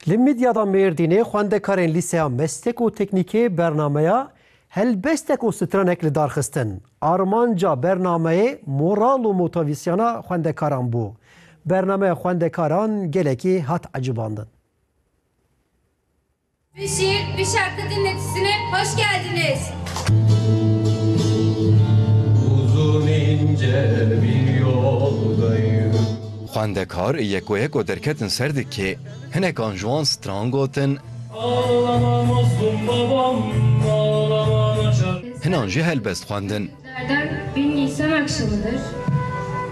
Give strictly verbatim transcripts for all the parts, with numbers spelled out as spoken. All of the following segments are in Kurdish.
Li Midyada Mêrdînê xwendekarên Lîseya Meslek û Teknîkê bernameya helbestek û stranek li dar xistin. Armanca bernameyê moral û motivasyona xwendekaran bû. Bernameya xwendekaran gelekî hat ecibandin. Bir şiir, bir şarkı dinletisine hoş geldiniz. Uzun ince bir yoldayım. Xwendekar yeko yeko derketin ser dikê. Hinekan ji wan stran gotin. Ağlama mazlum babam, ağlama naçar. Hinan jî helbest xwendin. Günlerden bir Nisan akşamıdır.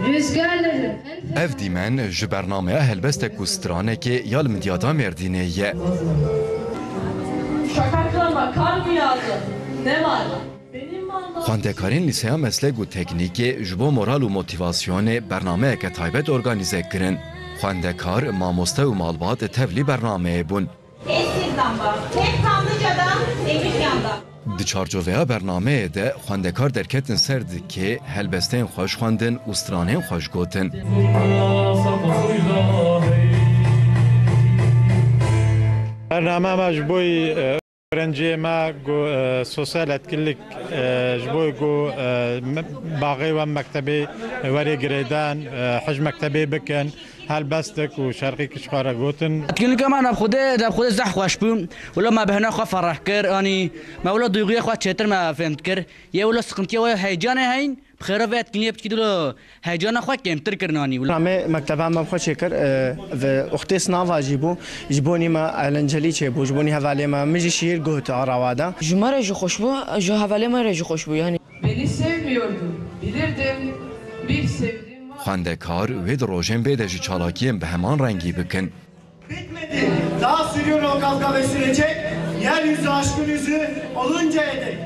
Rüzgarların en Ev dîmen ji bernameya helbestek û stranekê ya li Midyada Mêrdînê ye. Şaka kırma, kar mı yağdı? Ne var? Benim mandatum Xwendekarên Lîseya Meslek û Teknîkê ji bo moral û motivasyonê bernameyeke taybet organîze kirin. Xwendekar, mamoste û malbat tevlî bernameyê bûn. Eskiz lamba, hem Kanlıca'da hem Midyat'ta. Di çarçoveya bernameyê de xwendekar derketin ser dikê, helbestên xweş xwendin û stranên xweş gotin. Bername me ji bo, e, öğrenciye me go-, e, sosyal etkinlik, e, ji bo go, e, me-, baxê we mektebê were girêdan, e, hij mektebê bikin. Helbestek û şerqî kişxwara gotin. Etkinlika me nav Xwedê, nav Xwedê zehf xweş bû. Wilo me bihna xwe ferah kir, anî me wilo duyguya xwe çêtir me fêm dikir. Yê wilo sıkıntıya we heyecanê heyn, bi xêra vê etkinliğe biçkî dilo heyecana xwe kêmtir kirin anî wilo. Namê mekteba me bi xwe çêkir, e, ve uxtê snava jî bû, ji bo nî me eğlenceli çêbû, ji bo nî hevalê me, min jî şiir got a rawa de. Ji me re jî xweş bû, ji hevalê me re jî xweş bû, yanî. Beni sevmiyordun, bilirdim, bir sevdiğim var. Xwendekar wê di rojên bê de ji çalakiyên bi heman rengî bikin. Bitmedi. Daha sürüyor o kavga ve sürecek. Yeryüzü aşkın yüzü oluncaya dek.